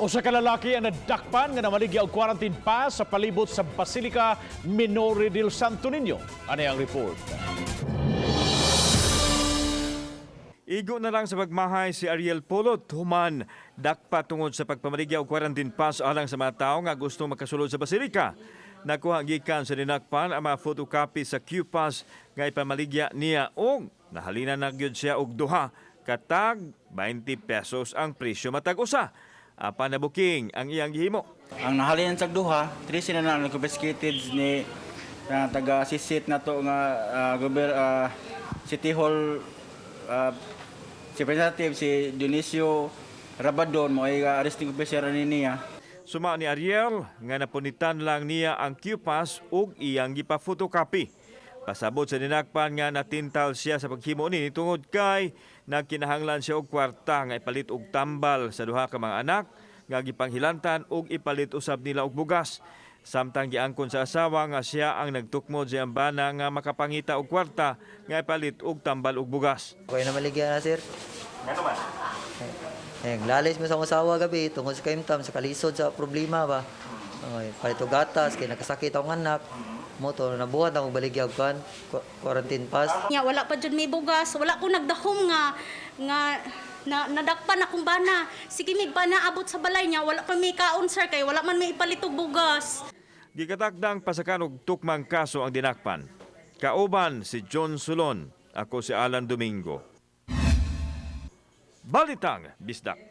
Usa ka lalaki ang nadakpan nga namaligya og quarantine pass sa palibot sa Basilica Minore del Santo Niño. Ani ang report. Igo na lang sa pagmahay si Ariel Polot human dakpa tungod sa pagpamaligya og quarantine pass alang sa mga tawo nga gusto makasulod sa basilika. Nakuha gikan sa dinakpan ang mga photocopy sa Q-Pass nga ipamaligya niya og nahalina na gyud siya og duha katag 20 pesos ang presyo matag usa. Apan nabuking ang iyang gihimo. Ang nahalinan sa duha, 13 na na confiscated ni taga sisit na to nga City Hall si representative si Dionisio Rabadon mo ay arresting officer ni niya. Suma ni Ariel nga napunitan lang niya ang Q-Pass ug iyang gipa-photocopy. Pasabot sa dinakpan nga natintal siya sa paghimo ni tungod kay nagkinahanglan siya og kwarta nga ipalit og tambal sa duha ka mga anak nga gipanghilantan ug ipalit usab nila og bugas. Samtang giangkon sa asawa nga siya ang nagtukmod sa iyang bana nga makapangita og kwarta nga ipalit og tambal og bugas. Okay na maligya na, sir. Ano man? Eh, lalis mo sa akong asawa gabi, tungod sa kaimtam, sa kalisod, sa problema ba. Okay, palito gatas, kay nakasakit akong anak. Mo to, nabuhat akong baligya og kan, quarantine pass. Nya wala pa jud may bugas, wala ko nagdahom nga nga na, nadakpan akong bana. Sige mig bana abot sa balay niya, wala pa may kaon, sir, kay wala man may ipalitog bugas. Gikatakdang pasakan og tukmang kaso ang dinakpan. Kauban si John Sulon, ako si Alan Domingo. Balitang Bisdak.